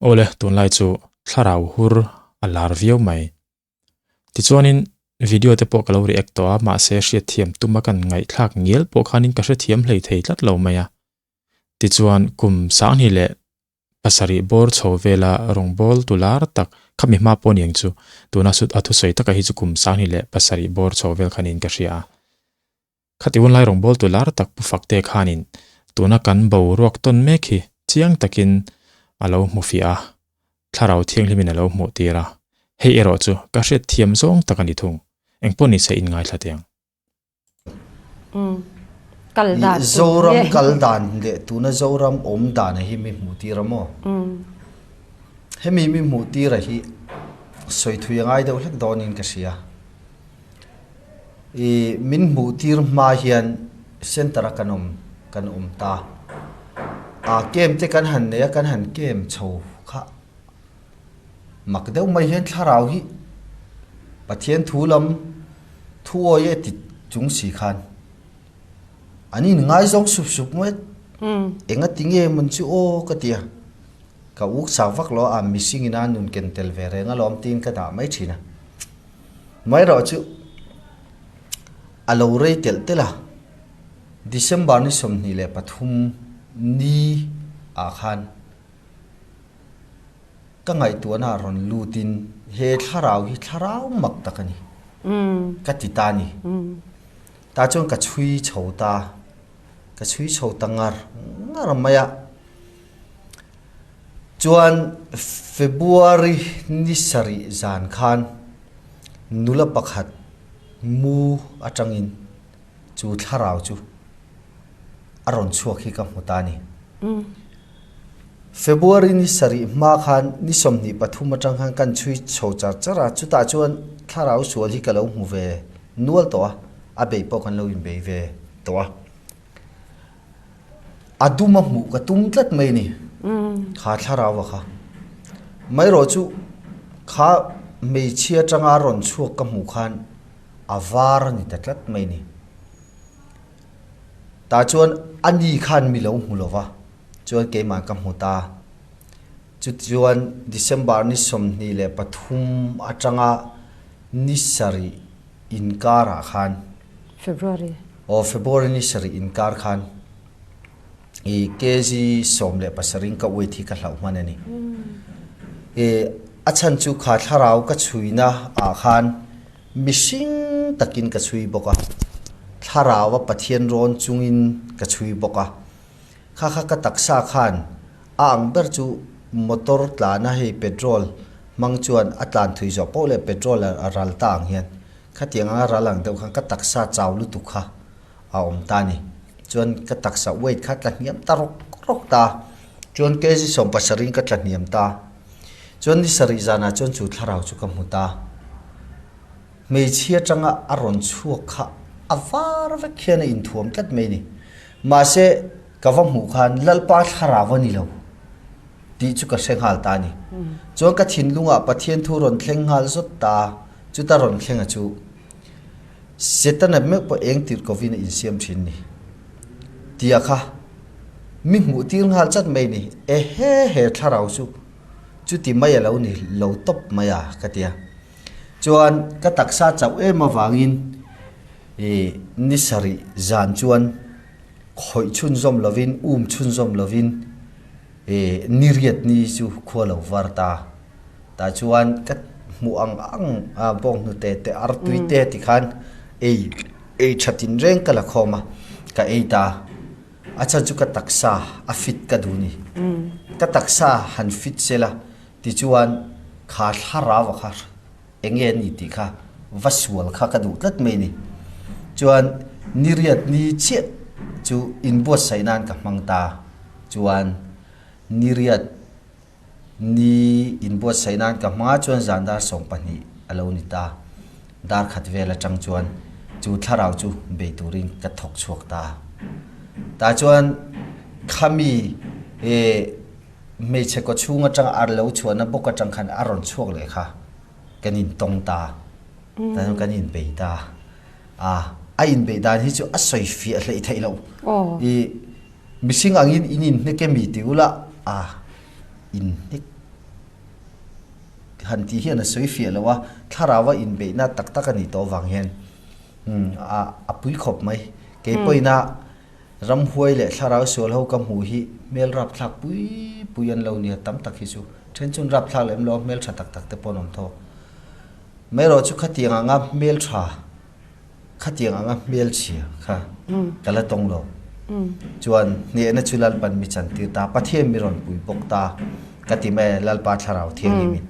Awle, tunlai chu thlarau hur a lar viau mai. Tichuanin video te pawh ka lo react tawh a, mahse hriatthiam tuma kan ngaihthlak ngial pawh khanin ka hrethiam hlei thei tlat lo mai a. Tichuan kum sanghnih leh pasarih bawr chho vela rawngbâwl tu lar tak khami hma pawh niang chu tuna a thusawi taka hi chu kum sanghnih leh pasarih bawr chho vel khanin ka hria a. Khati hunlai rawngbâwl tu lar tak Pu Fakte khanin tuna kan boruak tawn mek hi chiang takin a lo hmu fiah a, thlarau thianghlimin a lo hmuh tir a, hei erawh chu ka hriat thiam zawng tak a ni thung, engpawh nise inngaithla teh ang. Zoram kal dan leh tuna Zoram awm dan hi mi hmuh tir a maw? Hemi mi hmuh tir a hi sawi thui a ngai deuh hlek dawnin ka hria. I min hmuh tir hma hian center a kan awm kan awm ta. A camp te kan han nei a kan han camp chho kha mak deuh mai hian thlarau hi Pathian thu lam thu awi e ti chung si khan an in ngaizawng sup sup mai enga ti nge mawn chu aw ka ti a ka uk chak vak lo a mihring in a nun ken tel ve reng alawm tiin ka dah mai thin a. Mai erawh chu a lo rei telh telh a, December ni 23 ni ah khan ka ngaihtuahna ah rawn lut in he thlarau hi thlarau mak tak a ni ka ti ta a ni. Tah chuan ka chhui chho ta, ka chhui chho ta ngar ngar mai a. Chuan February ni sarih zan khan nula pakhat mu atangin chu thlarau chu a rawn chhuak hi ka hmu ta a ni. February ni sarih hma khan ni 23 atang khan kan chhui chho char char a, chutah chuan thlarau sual hi ka lo hmu ve nual tawh a, a beih pawh kan lo inbei ve tawh a. A dum a hmuh ka tum tlat mai a ni. Kha thlarau a kha. Mai erawh chu kha hmeichhia atanga a rawn chhuak ka hmuh khan a var a ni ta tlat mai a ni. Tah chuan a ni khan mi lo hmu lo va, chuan keimah ka hmu ta. Chutichuan December ni 23 atanga ni sarih inkarah khan February. Aw February ni sarih inkar khan i kg 17 in ka weight hi ka hlauh hman a ni. I a chhan chu kha thlarau ka chhuina ah khan mihring takin ka chhui bawk a, thlarau a Pathian rawn chungin ka chhui bawk a. Kha kha ka taksa khan a ang ber chu motor tlana hei petrol hmang chuan a tlan thui zawh poh leh petrol a ral ta ang hian Khatiang anga ral ang deuh khan ka taksa chau lutuk kha a awm ta a ni. Chuan ka taksa weight kha tla hniam ta rawk rawk ta a. Chuan kg 70 in ka tla hniam ta a. Chuan ni sarih zanah chuan chu thlarau chu ka hmu ta a. Hmeichhia atanga a rawn chhuak kha a var vek hian a inthuam tlat mai a ni. Mahse ka va hmuh khan Lalpa thlarau a ni lo tih chu ka hre nghal ta a ni. Chuan ka thinlungah Pathian thu rawn thleng nghal zawt ta a. Chuta rawn thlenga chu Setana meuh pawh eng tirh kovin a insiam thin ni tia kha mi hmuh tir nghal chat mai ni. Ehe he thlarau chu chuti mai a lo ni lo tawp mai a ka tia. Chuan ka taksa chauh em avangin i ni sarih zan chuan khawih chhunzawm lovin um chhunzawm lovin i ni riat ni chu khua lo var ta. Tah chuan ka hmuh ang ang a bawnghnute te artui te ti khan ei ei tha tin reng ka la khawm a ka ei ta a chhan chu ka taksa a fit ka duh ni ka taksa han fit sela tichuan kha thlarau a kha eng nge ni tih kha va sual kha ka duh tlat mai ni chuan ni riat ni chiah chu inbuatsaih nan ka hmang ta chuan ni riat Ni inbuatsaih nan ka hma chuan zan dar 12 a lo ni ta. Dar khat vel atang chuan chu thlarau chu bei turin ka thawk chhuak ta. Tah chuan khami hmeichhe kaw chhung atang a lo chhuahna bawk atang khan a rawn chhuak leh kha kan intawng ta. Tah chuan kan inbei ta. A, a inbeih dan hi chu a sawi fiah hleih theih loh. I. Mihring angin in inhnek emi ti ula, a inhnek. han tih hian a sawi fiah lo a, thlaraua inbeihna tak tak a nih tawh avang hian a a pui khawp mai. Kei pawhin a ramhuai leh thlarau sual ho ka hmuh hi hmel rapthlak pui pui an lo nia tam tak hi chu. Then chuan rapthlak lem lo a hmel tha tak tak te pawh an awm tho. Maherawh chu khatiang anga hmel tha. Khatiang anga hmelchhia kha ka la tawng lo. Chuan hnehna chu Lalpan mi chantir ta, Pathian mi rawn pui bawk ta ka ti mai a, Lalpa thlarau thianghlimin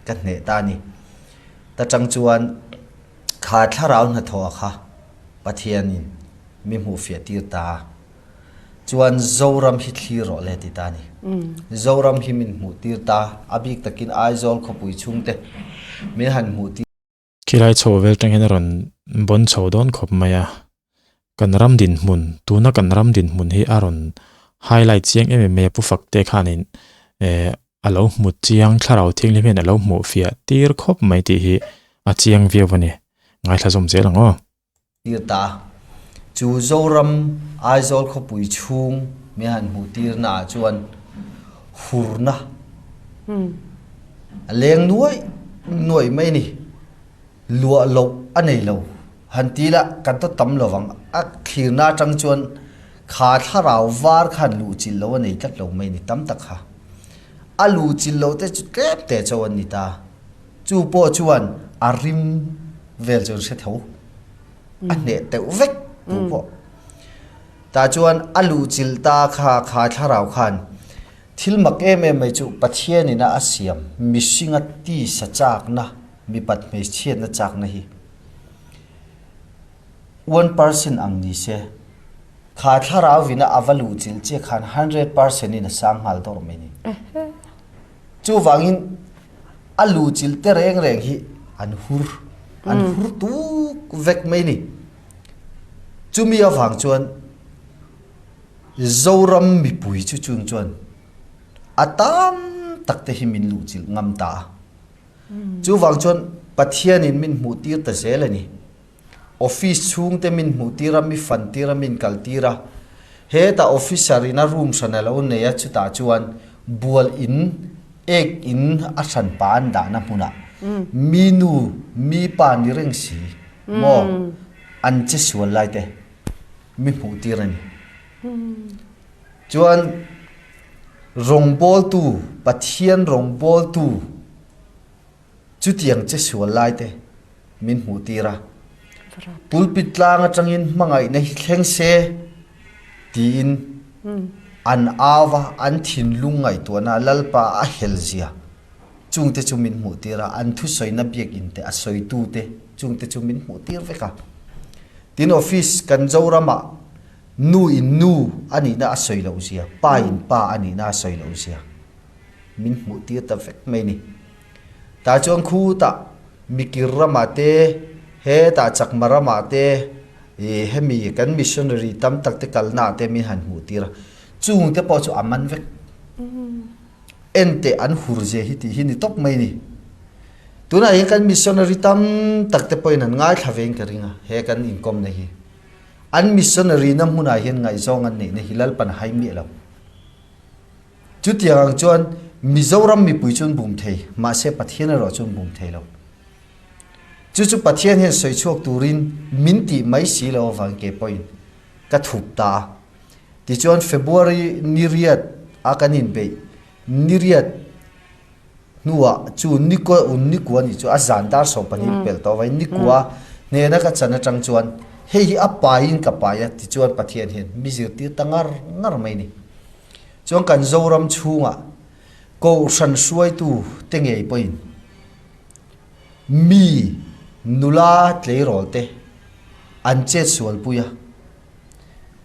ka hneh ta a ni. Ta chang chuan kha thlarau hnathawh kha Pathianin mi hmuhfiah tir ta a, chuan Zoram hi thlir rawh le ti ta a ni. Zoram hi min hmuh tir ta, a bik takin Aizawl khawpui chhungte min han hmuh tir. Khilai chho vel tang hian a rawn bawn chho dawn khawp mai a, kan ram dinhmun tuna kan ram dinhmun hi a rawn highlight chiang em em mai a pu Fakte khanin eh a lo hmu chiang thlarau thianghlim hian a lo hmuh fiah tir khawp mai tih hi a chiang viau a ni ngaithla zawm zel ang aw. Tir ta a. Chu Zoram Aizawl khawpui chhung min han hmuh tirna ah chuan hurna a leng nuaih nuaih mai a ni. Luah loh a nei lo. Han ti ila kan tawt tam lo vang. A thlirna atang chuan kha thlarau var khan luhchilh loh a nei tlat lo mai a ni tam tak kha. A luhchilh loh te chu tlem te chauh an ni ta. Chu pawh chuan a rim vel chu an hre tho. A hneh teuh vek tu pawh. Tah chuan a luhchilh ta kha kha thlarau khan thil mak em em mai chu Pathian ina a siam mihringa tisa chakna mipat hmeichhiatna chakna hi 1% ang ni se kha thlarau vina a va luhchilh chiah khan 100% in a sang nghal dawrh mai ni. Chuvangin a luhchilh te reng reng hi an hur, an hur tuk vek mai ni. Chumi avang chuan Zoram mipui chu chung chuan a tam tak te hi min luhchilh ngam ta a. Chuvang chuan Pathianin min hmuh tir ta zel a ni. Office chhungte min hmuh tir a, mi fan tir a, min kal tir a. Hetah officer in a room hran a lo nei a, chutah chuan bual in, ek in a hran pa an dahna hmunah mi nu, mi pa ni reng si maw an che sual lai te mi hmuh tir a ni. Chuan rawngbawltu, Pathian rawngbawltu, Chutiang che sual lai te min hmuh tir a, pulpit tlang atangin hmangaihna hi thleng se tiin an au va, an thinlung ngaihtuahna Lalpa a hel zia chungte chu min hmuh tir a, an thusawina biakinn te a sawitu te chungte chu min hmuh tir vek a. Tin office kan Zoramah nu in nu a nihna a sawi loh zia, pa in pa a nihna a sawi loh zia. min hmuh tir ta vek mai ni. Tah chuan khutah Mikir ramah te, hetah Chakma ramah te, ih hemi kan missionary tam tak te kalnaah te min han hmuh tir a, chung te pawh chu a man vek. Enteh an hur zia hi tih hi ni tawp mai ni. Tunah hian kan missionary tam tak te pawhin an ngaithla vein ka ring a, he kan inkawmna hi. An missionary na hmunah hian ngaihzawng an neihna hi Lalpan a hai miah lo. Chutiang ang chuan Mizoram mipui chu an bum thei, mahse Pathian erawh chu an bum thei lo. Chu chu Pathian hian sawi chhuak turin min tih mai si lo avangin kei pawhin ka thup ta a. Tichuan February ni riat a kan inbeih ni riat hnuah chu nikua un nikua nih chu a zan dar 12 pelh tawh avangin nikua hnena ka chan atang chuan hei hi a paiin ka pai a tichuan Pathian hian mi zirtir ta ngar ngar mai ni. Chuan kan Zoram chhungah Kohhran hruaitu te ngei pawhin mi nula tleirawl te an chet sualpui a,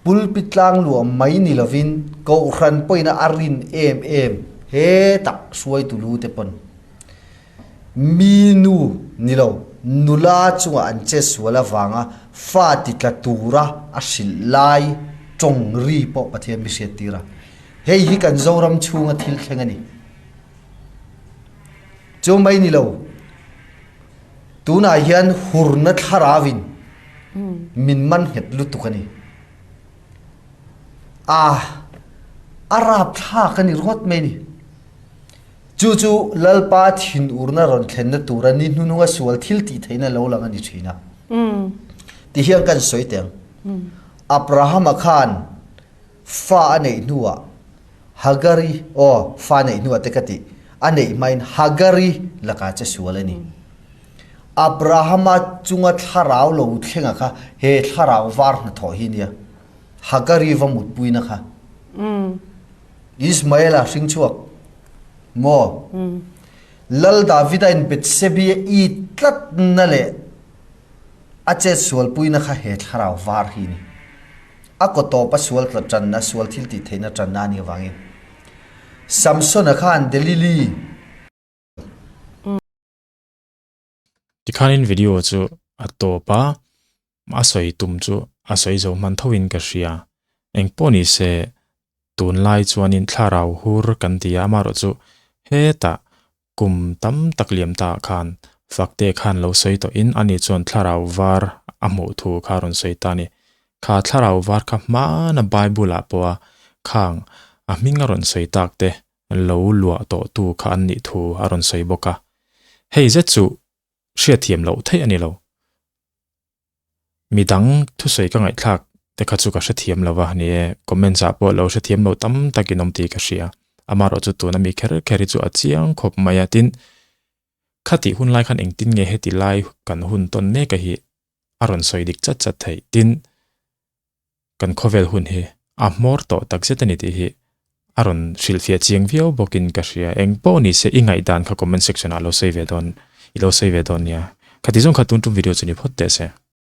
Pulpit tlang luah mai ni lovin Kohhran pawhin a rin em em hetah hruaitu lu te pawn Mi nu ni lo, nula chungah an che sual avanga fa ti tla tura a hrilh lai tawng ri pawh Pathian mi hriat tir a. Hei hi kan Zoram chhunga thil thleng a ni. Chu mai ni lo, tunah hian hurna thlarauin min man nghet lutuk a ni. A, a rapthlak a ni ringawt mai a ni. Chu chu Lalpa thinurna rawn thlenna tura ni hnununga sual thil tih theihna lo lang a ni thin a. Ti hian kan sawi teh ang. Abrahama khan fa a neih hnuah Hagari, aw, fa neih hnuah te ka tih, a neih hmain Hagari lakah che sual a ni. Abrahama chunga thlarau lo thlenga kha he thlarau var hnathawh hi nia. Hagari va mutpuina kha. Ismaela hring chhuak maw? Lal Davida in Bethsebi a it tlatna leh a chet sualpuina kha he thlarau var hi ni. A kaw tawp a sual tla tanna, sual thil tih theihna tanna a nih avangin Samsona khan Delili. Tikhanin video chu a tawp a, a sawi tum chu a sawi zo hman tho in ka hria. Engpawh ni se tunlai chuanin thlarau hur kan ti a, amaherawh chu hetah kum tam tak liam ta ah khan Fakte khan lo sawi tawh in ani chuan thlarau var a hmuh thu kha a rawn sawi ta a ni. Kha thlarau var kha hmana Bible ah pawha khang a hming a rawn sawi tak te lo luah tawh tu kha an nih thu a rawn sawi bawk a. Hei zet chu hriatthiam loh theih a ni lo. Midang thusawi ka ngaihthlak te kha chu ka hrethiam lo va, ni e, comments ah pawh lo hrethiam lo tam takin awm tih ka hria. Amaherawh chu tuna mi kher kher hi chu a chiang khawp mai a, tin, khatih hun lai khan engtin nge heti lai kan hun tawn mek a hi a rawn sawi dik chat chat theih, tin, Kan khawvel hun hi a hmawr tawh takzet a ni tih hi a rawn hrilhfiah chiang viau bawkin ka hria. Eng pawh ni se i ngaihdan kha comment section ah lo sawi ve dawn i lo sawi ve dawn nia. Khati zawng kha tun tum video chu ni phawt teh se.